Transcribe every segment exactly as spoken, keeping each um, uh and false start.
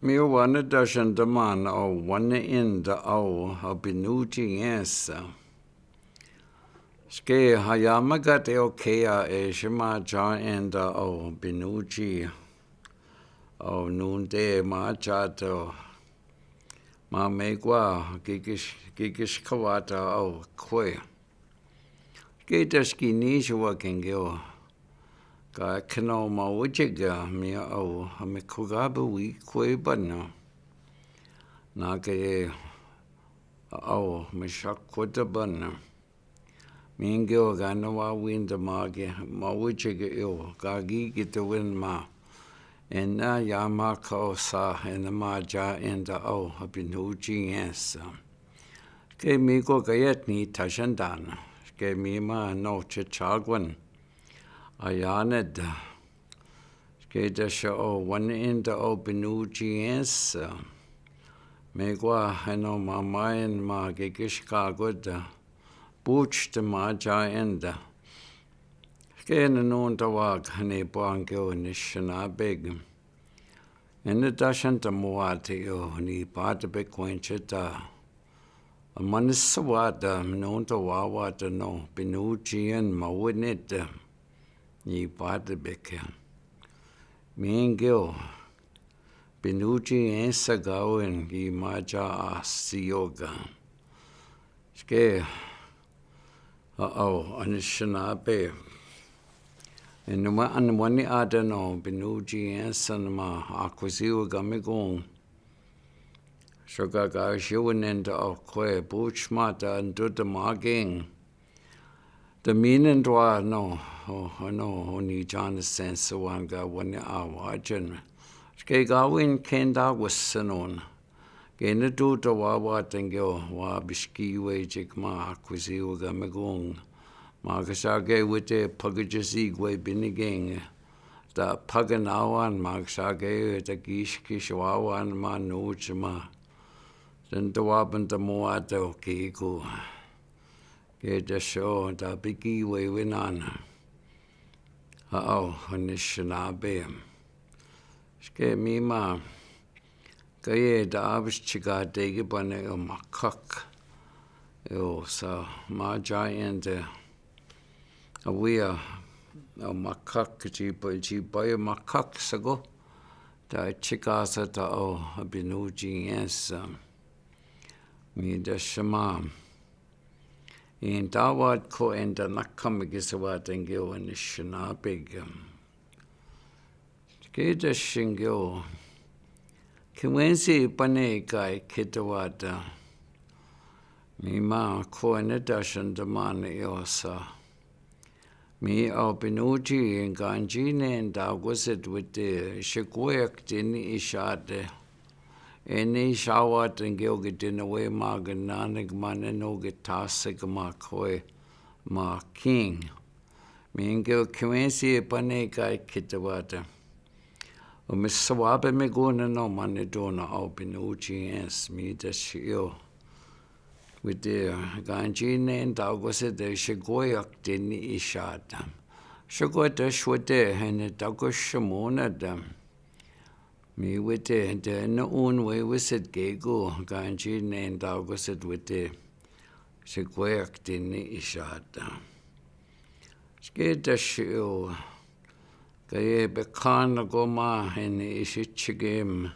Mi o wane dashen daman o wane enda o, o Binuji Ngesa. Ske ha yamagate o kea e shima ja enda o Binuji. O nunde ma jato. Ma megwa gigish, gigish kawata o kwe. Ke ta ski ni shi wa kengeo. Ka keno ma wujega mi o, a me kogabe wi kwe bana. Na ke o, me shakwata bana. Mi ngeo gana wa winda ma ke, ma wujega eo, ka gigita win ma. Ena yama ka o sa, ena ma ja enda o, a Binuji Ngesa. Ke mi ko kayet ni tashandana. Ke mi ma no chachagwan. Ayaned. Ke dasha o wane enda o Binuji Ngesa. Megwa heno mamayen ma ke ke Chicago da. Buch da ma ja enda. Ke na non da wa kane bwangeo ni shanabeg. Ena dashen da mwate o ni bata be kwenche da. A manisawata, minonta wawata no, Binuji en mawinita. Ni bata beke. Mi ngeo, Binuji en sagawen gi maja a siyoga. Ske, a o, Anishinaabe. Enuma anumwani ada no, Binuji en sanama, akwasiwa gamigon. Shoka ka shiwinenda o kwe, buchmata nduta maging. Daminendwa no, o, no, o ni jana sensa wanga wani awajan. Ske gawin kenda wasanon. Ke na duta wawatangyo, wa bishkiwe jikma akwasiwa gamigon. Makasake wite pagajasigwe biniging. Da paganawan makasake da kishkishwawan ma nuchma. Dandawaban da mwata kiku. Ke dasho da bigiwe winana. A o, Anishinaabe. Ske mima. Kaye da abis chika degi bane o makak. O sa maja ende. Awia o makak jiba, jiba o makak sago. Da chika sa da o Binuji en sa. Mi da shama. In dawat ko enda nakam gisa watangyo Anishinaabe gam. Ke da shingyo. Kiwensi bane kai kitawata. Mima ko ena dashen damana yosa. Mi o Binuji en ganjine en dagwasit wite shikweyak dini ishate. Eni shawatangyo gidina we maganani gmaneno gitasi gmakwe ma king. Mi ngeo kiwensi bane kai kitawata. O mi sawabe mi guna no mani dona o Binuji en mi da shio. Wite ganjine en dagwasit de shikweyak dini ishata. Shikwe da shwite hene dagwashimuna da. Mi wite de na un we wisit gego ganjine en dagwasit wite. Shikweyak dini ishata. Ske da shio. Kaye bekana goma hene ishichigim.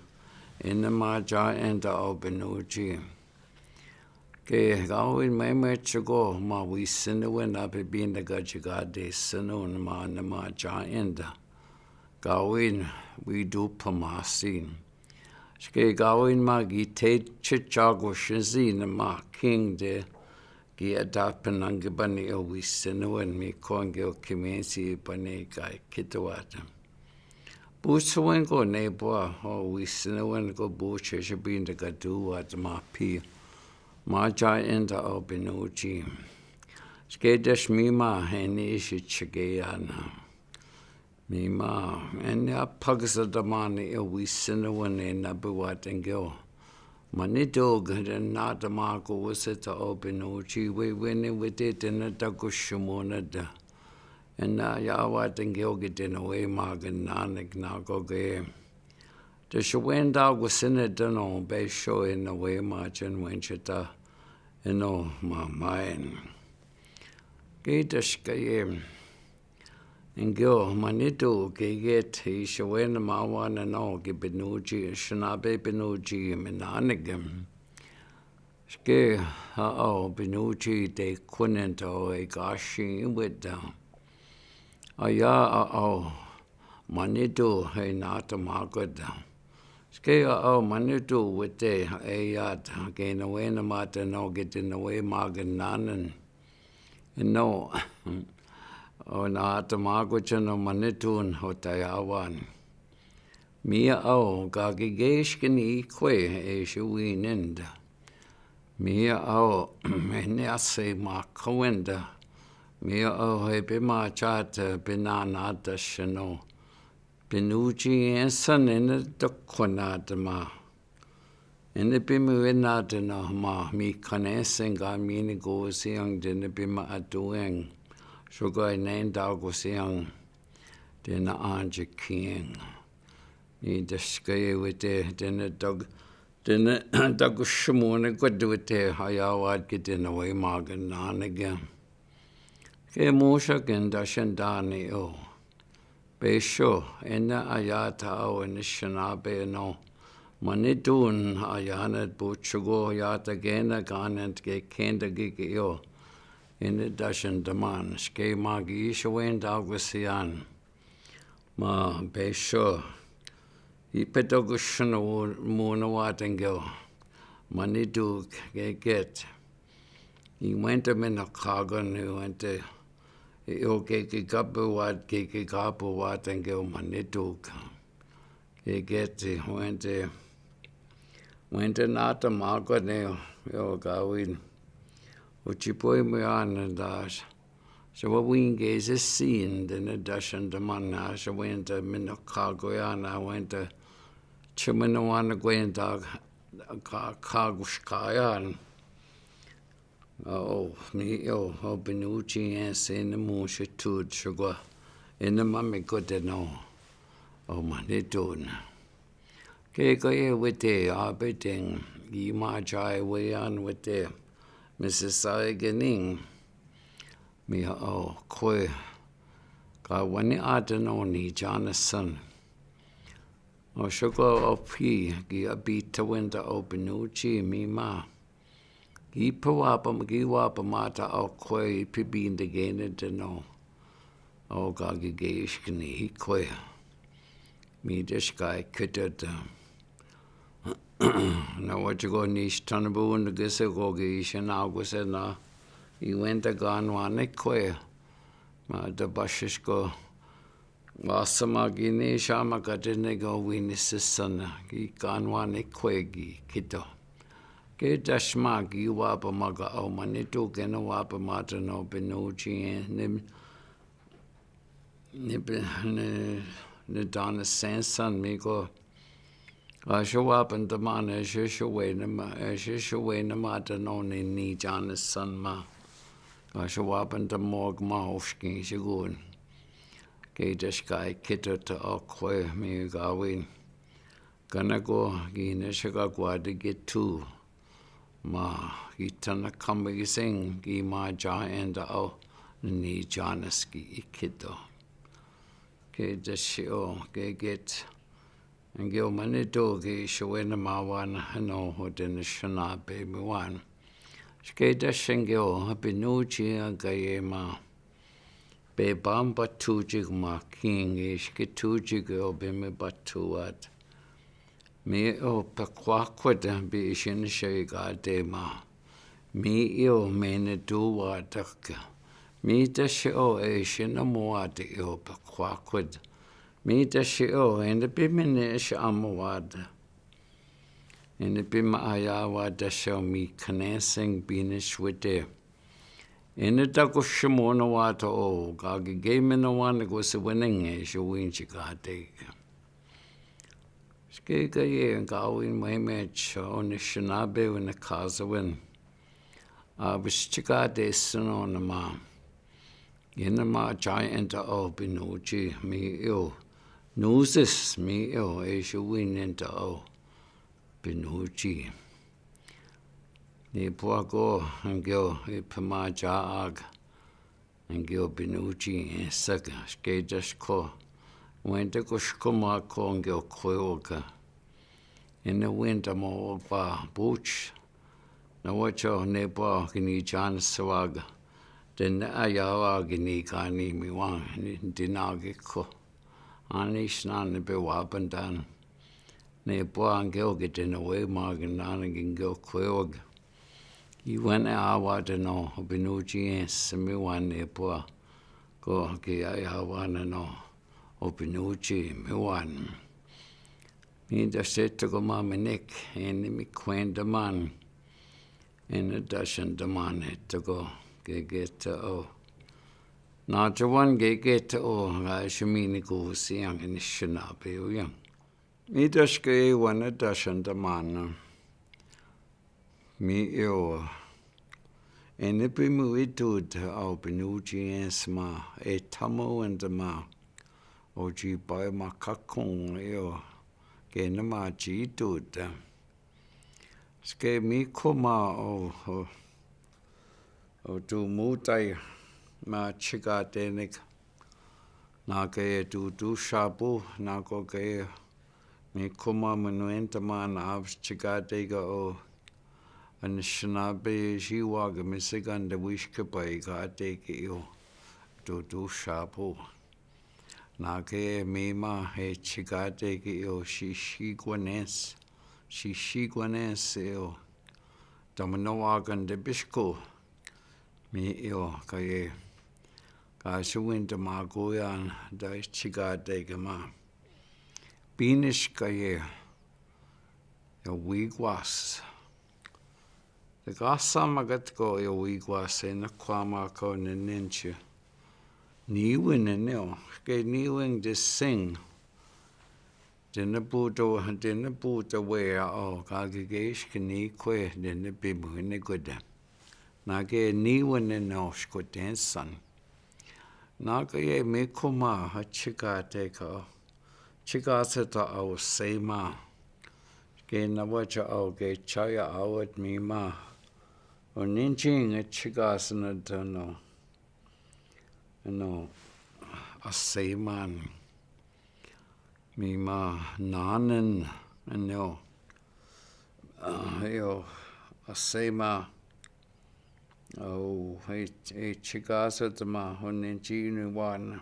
Ena maja enda o Binuji. Ke gawin meme chigo ma wisiniwin a bibinda gajigade sinun ma na maja enda. Gawin widu pamasin. Ske gawin ma gite chichago shinzin ma king de. Gi adapanangi bani o wisiniwin mi kongi o kimensi bani kai kitawata. Busuwin ko nebwa o wisiniwin ko buche shabinda gaduwat ma pi. Maja enda o Binuji. Ske dashmima hene ishichigeyana. Mima, eni apagasa damani o wisiniwin na biwatangyo. Mani dog, na damako wisita o Binuji, we wini witite na dagwashimuna da. Ena yawatangyo gidina we maganani gnago ge. Tešewenta ko sine tano, Betio, ene wema cen wence ta, eno mamaen. Ke teškaye, ngeo Manitu, ke get i sewena mawa nano ki Pinocci, sinape Pinocci minanigem. Ske a o Pinocci te kunento e kashi wita. Aya a o Manitu he nata makota. Ske a o Manitu wite e yata ke nawena mata no kete nawe magananano. No, o nata makota no Manitu ho tayawan. Mia o ka ke geskini i kwe e sewinenta. Mia o ene ase makawenta. Mia o he pe machata pe nanata sino. Pinocci e sane ne tokonata ma. Ene pe mi wenata na ma mi kanesen ka mi ni gosiang dene pe ma atueng. Soka ene da gosiang dene anje kieng. Ni deskeye wite dene tag dene tago simone ko duwite ayawad ke dene we magananige. Ke musa ken dasendani o. Betio, ene ayata o ene sinape no. Manitu ayana butigo yata kena kanen ke kenda gige o. Ene dasendaman, ske magi sewenta ko sian. Ma Betio, i petogo sino muna watengeo. Manitu ke get. I wenta mena kagan, i wenta. I o ke ke kapu wat, ke ke kapu watengeo Manitu. Ke get i wenta. Wenta nata maganeo, yo gawin. O tipoi mo yan das. Sa wawinge se sin dene dasendaman na sa wenta mena kago yana wenta. Chimena wana gwenta ka kago skayan. O mi o o Pinocci e sene musa tud sugwa. Ene mami ko deno. O Manitu na. Ke ko e wete a beteng i ma jai we an wete. Misi Sae gening. Mi o kwe. Ka wani ata no ni Jonathan. O soko o pi ki a bita wenta o Pinocci mi ma. Ki pawapa, ki wapa mata o kwe i pibinda gene deno. O ka ki geish kini i kwe. Mi deskai kitata. Na wachiko ni stanabu na gese ko geish na gese na. I wenta ganwane kwe. Ma da bashisko. Wasama gini shama katene go wini sisana. Ki ganwane kwe gi kito. Ke dashma gi wapa maga o Manitu kena wapa mata no Pinocci ne, ne, ne, ne dana sensan mi ko. Ka sha wapa nta mana, sha sha wena ma, sha sha wena mata no ni ni Jonathan ma. Ka sha wapa nta mog ma oshkin shigun. Ke dashkai kitata o kwe mi gawin. Kana ko gine shaka kwadi gitu. Ma gitana kamba gising gi ma ja enda o ni Jonas gi ikito. Ke dashi o ke get. Ngeo Manitu ke shawena mawan hano ho dena shanape miwan. Ke dashi ngeo Pinocci a gaye ma. Pe bamba tujik ma king ish ke tujik o be me batuat. Mi o pekwakwet bi ishin shei gade ma. Mi o mene duwatak. Mi dashi o e ishin amuat o pekwakwet. Mi dashi o ene bi mene ish amuat. Ene bi ma aya wa dashi o mi kaneseng binish wete. Ene dakushimona wata o, gagigeme na wana gose wenenge, shawinchi gade. Shke gaye gawin mwemech, o ne shanabe, o ne kazawin. A, bishchigade sino na ma. Ene ma jai enta o Pinocci, mi o. Nusis, mi yo, e siwinenta o Pinuji. Ni pwako, ngeo e pamajaag, ngeo Pinuji e saka, skejdasko. Wenta ko skomako ngeo kwewaka. Ina wenta mo pa buch. Na wacho ne pwa kini jan sawaga. Dene ayawa kini kani miwan ni dinagi ko. Ani snan pe wapandan. Ne pwa ngeo ke dene we ma ke nana ke ngeo kwewag. Iwan e awa deno Pinuji e samiwan ne pwa. Ko ke ayawa neno Pinuji miwan. Mi da se toko ma minik, ene mi kwenda man. Ene da senda man e toko ke geta o. Na jawan ke geta o, ga sumini ko siang ene sina pe o yang. Mi da ske wane da senda man. Mi yo. Ene pimu itut o Pinuji e sma, e tamo enda ma. O ji pai ma kakong yo. Ke na ma ji itut. Ske mi koma o, o, o tu mutai ma chika tenik. Na ke tu tu shapu, na ko ke mi koma manuenta ma na av chika teka o. An shinape shiwa ke misikan de wish ke pai ka teke yo. Tu tu shapu. Na ke mi ma he chika teke yo shi shi kwanes. Shi shi kwanes yo. Tamano wakan de bishko. Mi yo ka ye. Ka siwinta ma ko yan da chika teke ma. Binish ka ye. Yo wigwas. Te ka sa magat ko yo wigwas e na kwa ma ko ne nenche. Ni win ne o. Ke ni win de sing. Dene puta, dene puta we a o, ka ke ke ish ke ni kwe, dene pimu ne kwe de. Na ke ni wene no shko tensan. Na ke ye mi koma ha chika teka. Chika seta o sema. Ke na wacha o ke chaya awat mi ma. O ninching a chika sena tano. No, a seman. Mi ma nanen, no. A, yo, a sema. O, e, e chika seta ma, o ninching ni wan.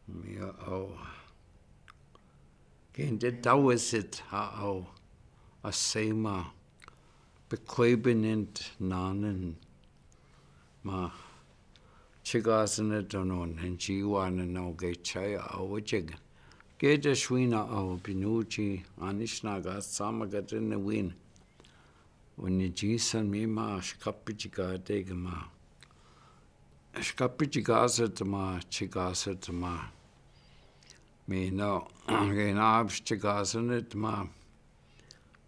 Mi o. Kente tawesit a o. A sema. Pe kwe benent nanen. Ma. Chika sena tono nenchi wan no ke chaya a o chik. Ke te shwina o Pinuji. Ani shna ka sama ka tene win. Wani jisan mi ma shkapi chika teke ma. Shkapi chika seta ma, chika seta ma. Mi no, ke na ap chika seta ma.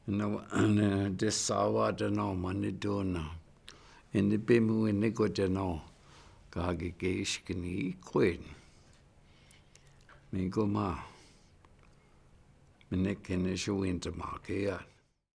No, ne desawa de no mani dona. Ene pimu ene ko de no. Ka ke ke ish ke ni kwen. Mi ko ma. Mi ne kene shwinta ma ke ya.